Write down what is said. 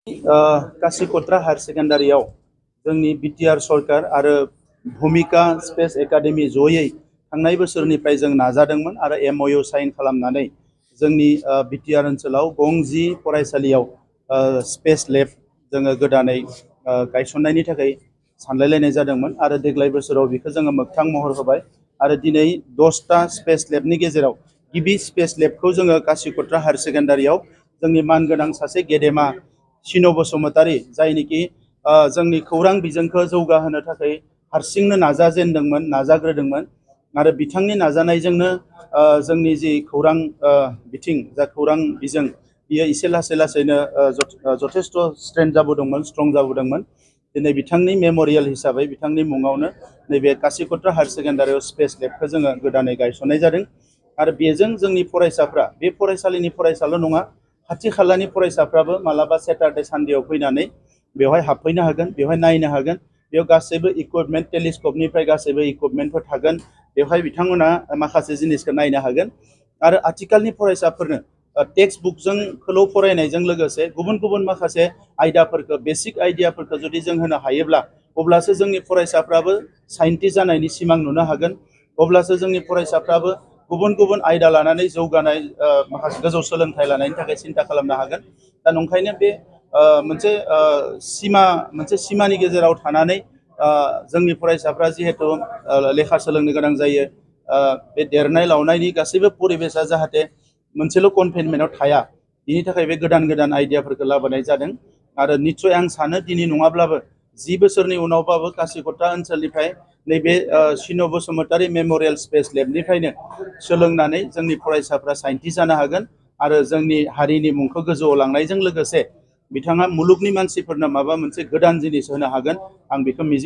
कासिकत्रा higher सेकेन्डारियाव जोंनि BTR सरकार आरो भूमिका स्पेस एकाडेमि जयै थांनाय बोसोरनिफ्राय जों नाजादोंमोन आरो एमअइउ साइन खालामनानै जोंनि बिटिआर ओनसोलाव गंजि फरायसालियाव स्पेस लेब जोङो गोदानै गायसननायनि थाखाय सानलायलायनाय जादोंमोन आरो देग्लाय बोसोराव बेखौ जोङो मोगथां महर होबाय आरो दिनै 10टा स्पेस लेबनि गेजेराव गिबि स्पेस लेबखौ जोङो कासिकत्रा हायर सेकेन्डारियाव जोंनि मानगोनां सासे गेदेमा सिन' बसुमतारी जायनिखि जोंनि खौरां बिजोंखौ जौगाहोनो थाखाय हारसिंनो नाजाजेनदोंमोन नाजाग्रोदोंमोन आरो बिथांनि नाजानायजोंनो जोंनि जि खौरां बिथिं जा खौरां बिजों बियो एसे लासै लासैनो जथेस्थ' स्ट्रं जाबोदोंमोन दिनै बिथांनि मेम'रियेल हिसाबै बिथांनि मुङावनो नैबे कासिकत्रा हायर सेकेन्डारियाव स्पेस लेबखौ जोङो गोदानै गायसननाय जादों आरो बेजों जोंनि फरायसाफ्रा बे फरायसालिनि फरायसाल' नङा खाथि खालानि फरायसाफ्राबो मालाबा सेटारडे सानडेआव फैनानै बेवहाय हाबफैनो हागोन बेवहाय नायनो हागोन बेयाव गासैबो इकुइपमेन्ट टेलिस्क'पनिफ्राय गासैबो इकुइपमेन्टफोर थागोन बेवहाय बिथांमोना माखासे जिनिसखौ नायनो हागोन आरो आथिखालनि फरायसाफोरनो टेक्स्ट बुकजोंखौल' फरायनायजों लोगोसे गुबुन गुबुन माखासे आयदाफोरखौ बेसिक आइडियाफोरखौ जुदि जों होनो हायोब्ला अब्लासो जोंनि फरायसाफ्राबो साइन्टिस्ट जानायनि सिमां नुनो हागोन अब्लासो जोंनि फरायसाफ्राबो गुबुन गुबुन आयदा लानानै जौगानाय माखासे गोजौ सोलोंथाइ लानायनि थाखाय सिन्था खालामनो हागोन दा नंखायनो बे मोनसे सिमानि गेजेराव थानानै जोंनि फरायसाफ्रा जिहेतु लेखा सोलोंनो गोनां जायो बे देरनाय लावनायनि गासैबो परिबेसा जाहाथे मोनसेल' कनफाइनमेन्टआव थाया बिनि थाखाय बे गोदान गोदान आइडियाफोरखौ लाबोनाय जादों आरो निस्सय आं सानो दिनै नङाब्लाबो 10 बोसोरनि उनावबाबो कासिकत्रा ओनसोलनिफ्राय नैबे सिन' बसुमतारी मेम'रियेल स्पेस लेबनिफ्रायनो सोलोंनानै जोंनि फरायसाफ्रा साइन्टिस्ट जानो हागोन आरो जोंनि हारिनि मुंखौ गोजौआव लांनायजों लोगोसे बिथाङा मुलुगनि मानसिफोरनो माबा मोनसे गोदान जिनिस होनो हागोन आं बेखौ मिजिं